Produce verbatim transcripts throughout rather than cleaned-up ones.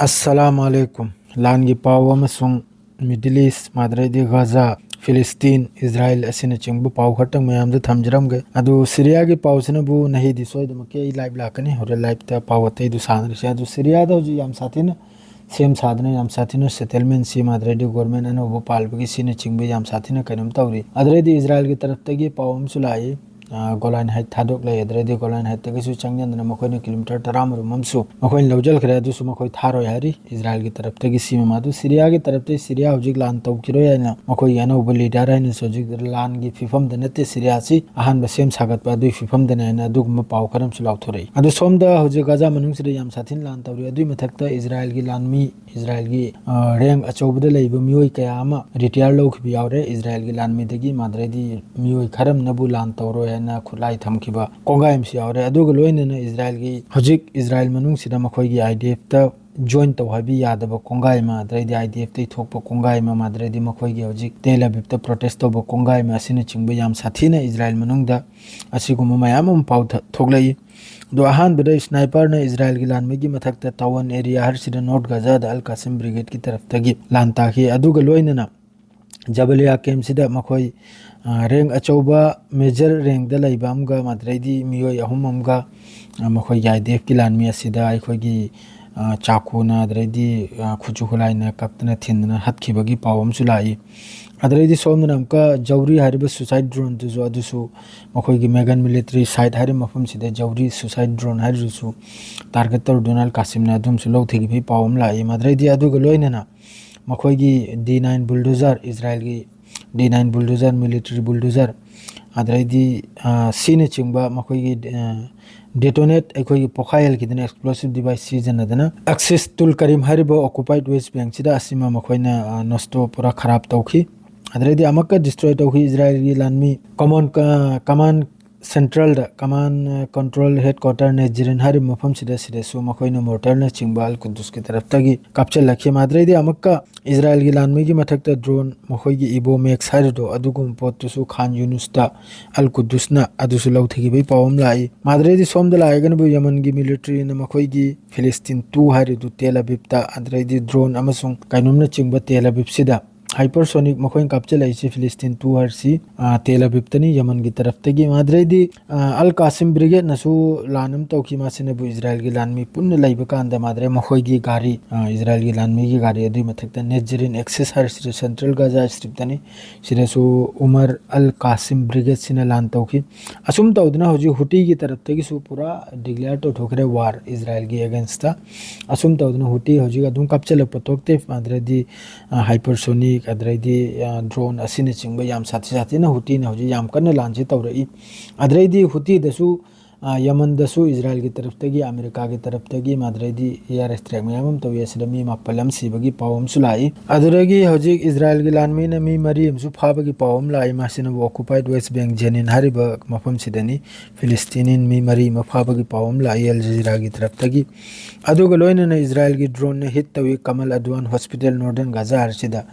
ꯑꯁꯂꯥꯃꯨ ꯑꯂꯩꯀꯨꯝ꯫ ꯂꯥꯟꯒꯤ ꯄꯥꯎ ꯑꯃꯁꯨꯡ Middle East, ꯃꯥꯗ꯭ꯔꯩꯗꯤ ꯒꯥꯖꯥ, ꯐꯤꯂꯤꯁꯇꯤꯟ, ꯏꯖꯔꯥꯏꯜ ꯑꯁꯤꯅꯆꯤꯡꯕ ꯄꯥꯎ ꯈꯔꯇꯪ ꯃꯌꯥꯝꯗ ꯊꯝꯖꯔꯝꯒꯦ꯫ ꯑꯗꯨ ꯁꯤꯔꯤꯌꯥꯒꯤ ꯄꯥꯎꯁꯤꯅꯕꯨ ꯅꯍꯤꯗꯤ ꯁꯣꯏꯗꯅꯃꯛꯀꯤ ꯑꯩ ꯂꯥꯏꯚ ꯂꯥꯛꯀꯅꯤ, ꯍꯣꯔꯦꯟ ꯂꯥꯏꯚꯇ ꯄꯥꯎ ꯑꯇꯩꯗꯨ ꯁꯥꯟꯅꯔꯁꯦ꯫ ꯑꯗꯨ ꯁꯤꯔꯤꯌꯥꯗ ꯍꯧꯖꯤꯛ ꯌꯥꯝ ꯁꯥꯊꯤꯅ ꯁꯦꯝ ꯁꯥꯗꯅ, ꯌꯥꯝ ꯁꯥꯊꯤꯅ ꯁꯦꯇꯜꯃꯦꯟꯁꯤ, ꯃꯥꯗ꯭ꯔꯩꯗꯤ ꯒꯣꯔꯃꯦꯟ ꯑꯅꯧꯕ ꯄꯥꯜꯕꯒꯤ ꯁꯤꯅꯆꯤꯡꯕ ꯌꯥꯝ ꯁꯥꯊꯤꯅ ꯀꯩꯅꯣꯝ ꯇꯧꯔꯤ꯫ ꯑꯗꯨꯗꯩꯗꯤ ꯏꯖꯔꯥꯏꯜꯒꯤ ꯇꯔꯞꯇꯒꯤ ꯄꯥꯎ ꯑꯃꯁꯨ ꯂꯥꯛꯏ꯫ ꯑ, ꯒꯣꯂꯥꯟ ꯍꯥꯏꯠ ꯊꯥꯗꯣꯛꯂꯦ꯫ ꯑꯗꯨꯗꯩꯗꯤ ꯒꯣꯂꯥꯟ ꯍꯥꯏꯠꯇꯒꯤꯁꯨ ꯆꯪꯁꯤꯟꯗꯅ ꯃꯈꯣꯏꯅ ꯀꯤꯂꯣꯃꯤꯇꯔ ꯇꯔꯥꯃꯔꯣꯝ ꯑꯃꯁꯨ ꯃꯈꯣꯏꯅ ꯂꯧꯁꯤꯟꯈ꯭ꯔꯦ꯫ ꯑꯗꯨꯁꯨ ꯃꯈꯣꯏ ꯊꯥꯔꯣꯏ ꯍꯥꯏꯔꯤ ꯏꯖꯔꯥꯏꯜꯒꯤ ꯇꯔꯞꯇꯒꯤ꯫ ꯁꯤꯃ ꯑꯗꯨ ꯁꯤꯔꯤꯌꯥꯒꯤ ꯇꯔꯞꯇꯒꯤ ꯁꯤꯔꯤꯌꯥ ꯍꯧꯖꯤꯛ ꯂꯥꯟ ꯇꯧꯈꯤꯔꯣꯏ ꯍꯥꯏꯅ ꯃꯈꯣꯏꯒꯤ ꯑꯅꯧꯕ ꯂꯤꯗꯔ ꯍꯥꯏꯅꯁꯨ ꯍꯧꯖꯤꯛ ꯂꯥꯟꯒꯤ ꯐꯤꯕꯝꯗ ꯅꯠꯇꯦ ꯁꯤꯔꯤꯌꯥꯁꯤ, ꯑꯍꯥꯟꯕ ꯁꯦꯝ ꯁꯥꯒꯠꯄ ꯑꯗꯨꯒꯤ ꯐꯤꯕꯝꯗꯅꯦ ꯍꯥꯏꯅ ꯑꯗꯨꯒꯨꯝꯕ ꯄꯥꯎ ꯈꯔ ꯑꯃꯁꯨ ꯂꯥꯎꯊꯣꯔꯛꯏ꯫ ꯑꯗꯨ ꯁꯣꯝꯗ ꯍꯧꯖꯤꯛ ꯒꯥꯖꯥ ꯃꯅꯨꯡꯁꯤꯗ ꯌꯥꯝ ꯁꯥꯊꯤꯅ ꯂꯥꯟ ꯇꯧꯔꯤ꯫ ꯑꯗꯨꯒꯤ ꯃꯊꯛꯇ ꯏꯖꯔꯥꯏꯜꯒꯤ ꯂꯥꯟꯃꯤ, ꯏꯖꯔꯥꯏꯜꯒꯤ, ꯑ, ꯔꯦꯡ ꯑꯆꯧꯕꯗ ꯂꯩꯕ ꯃꯤꯑꯣꯏ ꯀꯌꯥ ꯑꯃ ꯔꯤꯇꯥꯌꯔ ꯂꯧꯈꯤꯕ ꯌꯥꯎꯔꯦ꯫ ꯏꯖꯔꯥꯏꯜꯒꯤ ꯂꯥꯟꯃꯤꯗꯒꯤ ꯃꯥꯗ꯭ꯔꯩꯗꯤ ꯃꯤꯑꯣꯏ ꯈꯔ ꯑꯃꯅꯕꯨ ꯂꯥꯟ ꯇꯧꯔꯣꯏ ꯍꯥꯏꯅ ꯈꯨꯠꯂꯥꯏ ꯊꯝꯈꯤꯕ ꯀꯣꯡꯒꯥꯏ ꯑꯃꯁꯨ ꯌꯥꯎꯔꯦ꯫ ꯑꯗꯨꯒ ꯂꯣꯏꯅꯅ ꯏꯖꯔꯥꯏꯜꯒꯤ, ꯍꯧꯖꯤꯛ ꯏꯖꯔꯥꯏꯜ ꯃꯅꯨꯡꯁꯤꯗ ꯃꯈꯣꯏꯒꯤ I D F ꯇ join ꯇꯧ ꯍꯥꯏꯕ ꯌꯥꯗꯕ ꯀꯣꯡꯒꯥꯏ ꯑꯃ, ꯑꯗꯩꯗꯤ I D F ꯇꯩ ꯊꯣꯛꯄ ꯀꯣꯡꯒꯥꯏ ꯑꯃ, ꯑꯗꯩꯗꯤ ꯃꯈꯣꯏꯒꯤ ꯍꯧꯖꯤꯛ ꯇꯦꯜ ꯑꯕꯤꯕꯇ protest ꯇꯧꯕ ꯀꯣꯡꯒꯥꯏ ꯑꯃ ꯑꯁꯤꯅꯆꯤꯡꯕ ꯌꯥꯝ ꯁꯥꯊꯤꯅ ꯏꯖꯔꯥꯏꯜ ꯃꯅꯨꯡꯗ ꯑꯁꯤꯒꯨꯝꯕ ꯃꯌꯥꯝ ꯑꯃ ꯄꯥꯎ ꯊ-, ꯊꯣꯛꯂꯛꯏ꯫ ꯑꯗꯣ ꯑꯍꯥꯟꯕꯗ sniper ꯅ ꯏꯖꯔꯥꯏꯜꯒꯤ ꯂꯥꯟꯃꯤꯒꯤ ꯃꯊꯛꯇ town area ꯍꯥꯏꯔꯤꯁꯤꯗ North Gaza ꯗ Al Qassam Brigade ꯀꯤ ꯇꯔꯞꯇꯒꯤ ꯂꯥꯟ ꯇꯥꯈꯤ꯫ ꯑꯗꯨꯒ ꯂꯣꯏꯅꯅ ꯖꯕꯂꯤꯌꯥ camp ꯁꯤꯗ ꯃꯈꯣꯏ, ꯑ, ꯔꯦꯡ ꯑꯆꯧꯕ major rank ꯗ ꯂꯩꯕ ꯑꯃꯒ, ꯃꯗꯨꯗꯩꯗꯤ ꯃꯤꯑꯣꯏ ꯑꯍꯨꯝ ꯑꯃꯒ, ꯑ, ꯃꯈꯣꯏꯒꯤ I D F ꯀꯤ ꯂꯥꯟꯃꯤ ꯑꯁꯤꯗ ꯑꯩꯈꯣꯏꯒꯤ, ꯑ, ꯆꯥꯀꯨꯅ, ꯑꯗꯨꯗꯩꯗꯤ, ꯑ, ꯈꯨꯠꯁꯨ ꯈꯨꯠꯂꯥꯏꯅ ꯀꯛꯇꯅ ꯊꯤꯟꯗꯅ ꯍꯥꯠꯈꯤꯕꯒꯤ ꯄꯥꯎ ꯑꯃꯁꯨ ꯂꯥꯛꯏ꯫ ꯑꯗꯨꯗꯩꯗꯤ ꯁꯣꯝꯗꯅ ꯑꯃꯨꯛꯀ ꯖꯧꯔꯤ ꯍꯥꯏꯔꯤꯕ suicide drone ꯗꯨꯁꯨ, ꯑꯗꯨꯁꯨ ꯃꯈꯣꯏꯒꯤ Magan military site ꯍꯥꯏꯔꯤꯕ ꯃꯐꯝꯁꯤꯗ ꯖꯧꯔꯤ suicide drone ꯍꯥꯏꯔꯤꯗꯨꯁꯨ target ꯇꯧꯔꯨꯗꯨꯅ ꯑꯜ ꯀꯥꯁꯤꯝꯅ ꯑꯗꯨꯝꯁꯨ ꯂꯧꯊꯤꯈꯤꯕꯒꯤ ꯄꯥꯎ ꯑꯃ ꯂꯥꯛꯏ꯫ ꯃꯗꯨꯗꯩꯗꯤ ꯑꯗꯨꯒ ꯂꯣꯏꯅꯅ ꯃꯈꯣꯏꯒꯤ D nine bulldozer, ꯏꯖꯔꯥꯏꯜꯒꯤ D nine bulldozer, military bulldozer, ꯑꯗꯩꯗꯤ, ꯑ, ꯁꯤꯅꯆꯤꯡꯕ ꯃꯈꯣꯏꯒꯤ, ꯑ, detonate, ꯑꯩꯈꯣꯏꯒꯤ ꯄꯣꯈꯥꯏꯍꯜꯈꯤꯗꯅ explosive device ꯁꯤꯖꯤꯟꯅꯗꯅ Axis Tul Karim ꯍꯥꯏꯔꯤꯕ occupied West Bank ꯁꯤꯗ ꯑꯁꯤꯃ ꯃꯈꯣꯏꯅ, ꯑ, ꯅꯁꯇꯣ ꯄꯨꯔꯥ ꯈꯔꯥꯞ ꯇꯧꯈꯤ꯫ ꯑꯗꯩꯗꯤ ꯑꯃꯨꯛꯀ destroy ꯇꯧꯈꯤ ꯏꯖꯔꯥꯏꯜꯒꯤ ꯂꯥꯟꯃꯤ ꯀꯃꯥꯟ-, ꯀ-, command centralꯗ, command, ꯑ, control headquarter ꯅꯦꯖꯔꯤꯟ ꯍꯥꯏꯔꯤꯕ ꯃꯐꯝꯁꯤꯗ, ꯁꯤꯗꯁꯨ ꯃꯈꯣꯏꯅ mortarꯅꯆꯤꯡꯕ ꯑꯜ ꯀꯨꯗꯨꯁꯀꯤ ꯇꯔꯞꯇꯒꯤ ꯀꯥꯞꯆꯤꯜꯂꯛꯈꯤ꯫ ꯃꯥꯗ꯭ꯔꯩꯗꯤ ꯑꯃꯨꯛꯀ ꯏꯖꯔꯥꯏꯜꯒꯤ ꯂꯥꯟꯃꯤꯒꯤ ꯃꯊꯛꯇ drone, ꯃꯈꯣꯏꯒꯤ ꯏꯕꯣ ꯃꯦꯛꯁ ꯍꯥꯏꯔꯤꯗꯣ, ꯑꯗꯨꯒꯨꯝꯕ ꯄꯣꯠꯇꯨꯁꯨ ꯈꯥꯟ ꯌꯨꯅꯨꯁꯇ ꯑꯜ ꯀꯨꯗꯨꯁꯅ ꯑꯗꯨꯁꯨ ꯂꯧꯊꯈꯤꯕꯒꯤ ꯄꯥꯎ ꯑꯃ ꯂꯥꯛꯏ꯫ ꯃꯥꯗ꯭ꯔꯩꯗꯤ ꯁꯣꯝꯗ ꯂꯥꯛꯑꯒꯅꯕꯨ ꯌꯃꯟꯒꯤ militaryꯅ ꯃꯈꯣꯏꯒꯤ ꯐꯤꯂꯤꯁꯇꯤꯟ two ꯍꯥꯏꯔꯤꯗꯨ ꯇꯦꯜ ꯑꯕꯤꯕꯇ, ꯑꯗꯨꯗꯩꯗꯤ drone ꯑꯃꯁꯨꯡ ꯀꯩꯅꯣꯝꯅꯆꯤꯡꯕ ꯇꯦꯜ ꯑꯕꯤꯕꯁꯤꯗ hypersonic ꯃꯈꯣꯏꯅ ꯀꯥꯞꯆꯤꯜꯂꯛꯏꯁꯤ ꯐꯤꯂꯤꯁꯇꯤꯟ two ꯍꯥꯏꯔꯤꯁꯤ, ꯑ, ꯇꯦꯜ ꯑꯕꯤꯕꯇꯅꯤ, ꯌꯃꯟꯒꯤ ꯇꯔꯞꯇꯒꯤ꯫ ꯃꯥꯗ꯭ꯔꯩꯗꯤ, ꯑ, ꯑꯜ ꯀꯥꯁꯤꯝ brigadeꯅꯁꯨ ꯂꯥꯟ ꯑꯃ ꯇꯧꯈꯤ꯫ ꯃꯁꯤꯅꯕꯨ ꯏꯖꯔꯥꯏꯜꯒꯤ ꯂꯥꯟꯃꯤ ꯄꯨꯟꯅ ꯂꯩꯕ ꯀꯥꯟꯗ ꯃꯥꯗ꯭ꯔꯩ ꯃꯈꯣꯏꯒꯤ ꯒꯥꯔꯤ, ꯑ, ꯏꯖꯔꯥꯏꯜꯒꯤ ꯂꯥꯟꯃꯤꯒꯤ ꯒꯥꯔꯤ, ꯑꯗꯨꯒꯤ ꯃꯊꯛꯇ ꯅꯦꯖꯔꯤꯟ Axis ꯍꯥꯏꯔꯤꯁꯤꯁꯨ central Gaza Stripꯇꯅꯤ꯫ ꯁꯤꯗꯁꯨ ꯎꯃꯔ ꯑꯜ ꯀꯥꯁꯤꯝ brigadeꯁꯤꯅ ꯂꯥꯟ ꯇꯧꯈꯤ꯫ ꯑꯁꯨꯝ ꯇꯧꯗꯅ ꯍꯧꯖꯤꯛ ꯍꯨꯇꯤꯒꯤ ꯇꯔꯞꯇꯒꯤꯁꯨ ꯄꯨꯔꯥ declare ꯇꯧꯊꯣꯛꯈ꯭ꯔꯦ war ꯏꯖꯔꯥꯏꯜꯒꯤ againstꯇ꯫ ꯑꯁꯨꯝ ꯇꯧꯗꯅ ꯍꯨꯇꯤ ꯍꯧꯖꯤꯛ ꯑꯗꯨꯝ ꯀꯥꯞꯆꯤꯜꯂꯛꯄ ꯊꯣꯛꯇꯦ꯫ ꯑꯗꯨꯗꯩꯗꯤ, ꯑ, hypersonic, ꯑꯗꯨꯗꯩꯗꯤ, ꯑ, drone ꯑꯁꯤꯅꯆꯤꯡꯕ ꯌꯥꯝ ꯁꯥꯊꯤ ꯁꯥꯊꯤꯅ ꯍꯨꯇꯤꯅ ꯍꯧꯖꯤꯛ ꯌꯥꯝ ꯀꯟꯅ ꯂꯥꯟꯁꯤ ꯇꯧꯔꯛꯏ꯫ ꯑꯗꯨꯗꯩꯗꯤ ꯍꯨꯇꯤꯗꯁꯨ, ꯑ, ꯌꯃꯟꯗꯁꯨ ꯏꯖꯔꯥꯏꯜꯒꯤ ꯇꯔꯞꯇꯒꯤ, ꯑꯃꯦꯔꯤꯀꯥꯒꯤ ꯇꯔꯞꯇꯒꯤ, ꯑꯗꯨꯗꯩꯗꯤ air strike ꯃꯌꯥꯝ ꯑꯃ ꯇꯧꯏ꯫ ꯑꯁꯤꯗ ꯃꯤ ꯃꯥꯄꯜ ꯑꯃ ꯁꯤꯕꯒꯤ ꯄꯥꯎ ꯑꯃꯁꯨ ꯂꯥꯛꯏ꯫ ꯑꯗꯨꯗꯒꯤ ꯍꯧꯖꯤꯛ ꯏꯖꯔꯥꯏꯜꯒꯤ ꯂꯥꯟꯃꯤꯅ ꯃꯤ ꯃꯔꯤ ꯑꯃꯁꯨ ꯐꯥꯕꯒꯤ ꯄꯥꯎ ꯑꯃ ꯂꯥꯛꯏ꯫ ꯃꯁꯤꯅꯕꯨ occupied West Bank Jenin ꯍꯥꯏꯔꯤꯕ ꯃꯐꯝꯁꯤꯗꯅꯤ꯫ ꯐꯤꯂꯤꯁꯇꯤꯅꯤꯟ ꯃꯤ ꯃꯔꯤ ꯑꯃ ꯐꯥꯕꯒꯤ ꯄꯥꯎ ꯑꯃ ꯂꯥꯛꯏ ꯑꯜ ꯖꯖꯤꯔꯥꯒꯤ ꯇꯔꯞꯇꯒꯤ꯫ ꯑꯗꯨꯒ ꯂꯣꯏꯅꯅ ꯏꯖꯔꯥꯏꯜꯒꯤ droneꯅ hit ꯇꯧꯏ ꯀꯃꯜ ꯑꯗꯋꯥꯟ hospital Northern Gaza ꯍꯥꯏꯔꯤꯁꯤꯗ꯫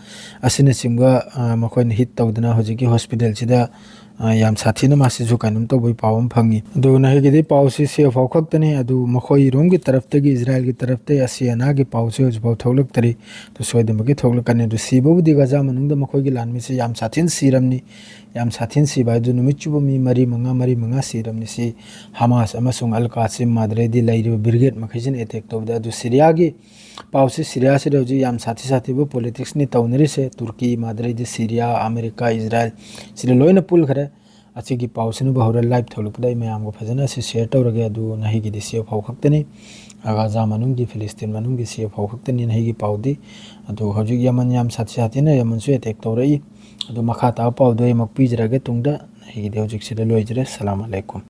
ꯑꯁꯤꯅꯆꯤꯡꯕ, ꯑ, ꯃꯈꯣꯏꯅ hit ꯇꯧꯗꯅ ꯍꯧꯖꯤꯛꯀꯤ hospitalꯁꯤꯗ, ꯑ, ꯌꯥꯝ ꯁꯥꯊꯤꯅ ꯃꯥꯁꯤꯁꯨ ꯀꯩꯅꯣꯝ ꯇꯧꯕꯒꯤ ꯄꯥꯎ ꯑꯃ ꯐꯪꯉꯤ꯫ ꯑꯗꯨꯅ ꯑꯩꯒꯤꯗꯤ ꯄꯥꯎꯁꯤ ꯁꯤ ꯐꯥꯎ ꯈꯛꯇꯅꯤ꯫ ꯑꯗꯨ ꯃꯈꯣꯏꯔꯣꯝꯒꯤ ꯇꯔꯞꯇꯒꯤ, ꯏꯖꯔꯥꯏꯜꯒꯤ ꯇꯔꯞꯇꯒꯤ ꯑꯁꯤ ꯑꯅꯥꯒꯤ ꯄꯥꯎꯁꯤ ꯍꯧꯖꯤꯛꯐꯥꯎ ꯊꯣꯛꯂꯛꯇꯔꯤ꯫ ꯑꯗꯨ ꯁꯣꯏꯗꯅꯃꯛꯀꯤ ꯊꯣꯛꯂꯛꯀꯅꯤ꯫ ꯑꯗꯨ ꯁꯤꯕꯕꯨꯗꯤ ꯒꯖꯥ ꯃꯅꯨꯡꯗ ꯃꯈꯣꯏꯒꯤ ꯂꯥꯟꯃꯤꯁꯤ ꯌꯥꯝ ꯁꯥꯊꯤꯅ ꯁꯤꯔꯝꯅꯤ꯫ ꯌꯥꯝ ꯁꯥꯊꯤꯅ ꯁꯤꯕ ꯍꯥꯏꯗꯨ ꯅꯨꯃꯤꯠ ꯆꯨꯞꯄ ꯃꯤ ꯃꯔꯤ ꯃꯉꯥ, ꯃꯔꯤ ꯃꯉꯥ ꯁꯤꯔꯝꯅꯤ꯫ ꯁꯤ ꯍꯃꯥꯁ ꯑꯃꯁꯨꯡ ꯑꯜ ꯀꯥꯁꯤꯝ, ꯃꯥꯗ꯭ꯔꯩꯗꯤ ꯂꯩꯔꯤꯕ brigade ꯃꯈꯩꯁꯤꯅ attack ꯇꯧꯕꯗ꯫ ꯑꯗꯨ ꯁꯤꯔꯤꯌꯥꯒꯤ ꯄꯥꯎꯁꯤ, ꯁꯤꯔꯤꯌꯥꯁꯤꯗ ꯍꯧꯖꯤꯛ ꯌꯥꯝ ꯁꯥꯊꯤ ꯁꯥꯊꯤꯕ politicsꯅꯤ ꯇꯧꯅꯔꯤꯁꯦ꯫ ꯇꯨꯔꯀꯤ, ꯃꯥꯗ꯭ꯔꯩꯗꯤ ꯁꯤꯔꯤꯌꯥ, ꯑꯃꯦꯔꯤꯀꯥ, ꯏꯖꯔꯥꯏꯜ ꯁꯤꯗ ꯂꯣꯏꯅ ꯄꯨꯜꯈ꯭ꯔꯦ꯫ ꯑꯁꯤꯒꯤ ꯄꯥꯎꯁꯤꯅꯕꯨ ꯍꯧꯔ live ꯊꯣꯛꯂꯛꯄꯗ ꯑꯩ ꯃꯌꯥꯝꯒ ꯐꯖꯅ ꯑꯁꯤ share ꯇꯧꯔꯒꯦ꯫ ꯑꯗꯨ ꯅꯍꯩꯒꯤꯗꯤ ꯁꯤ ꯐꯥꯎ ꯈꯛꯇꯅꯤ꯫ ꯒꯥꯖꯥ ꯃꯅꯨꯡꯒꯤ, ꯐꯤꯂꯤꯁꯇꯤꯟ ꯃꯅꯨꯡꯒꯤ ꯁꯤ ꯐꯥꯎ ꯈꯛꯇꯅꯤ ꯅꯍꯩꯒꯤ ꯄꯥꯎꯗꯤ꯫ ꯑꯗꯨ ꯍꯧꯖꯤꯛ ꯌꯃꯟ ꯌꯥꯝ ꯁꯥꯊꯤ ꯁꯥꯊꯤꯅ ꯌꯃꯟꯁꯨ attack ꯇꯧꯔꯛꯏ꯫ ꯑꯗꯨ ꯃꯈꯥ ꯇꯥꯕ ꯄꯥꯎꯗꯣ ꯑꯩ ꯑꯃꯨꯛ ꯄꯤꯖꯔꯒꯦ ꯇꯨꯡꯗ꯫ ꯅꯍꯩꯒꯤꯗꯤ ꯍꯧꯖꯤꯛꯁꯤꯗ ꯂꯣꯏꯖꯔꯦ꯫ ꯁꯂꯥꯝ ꯑꯂꯩꯀꯨꯝ꯫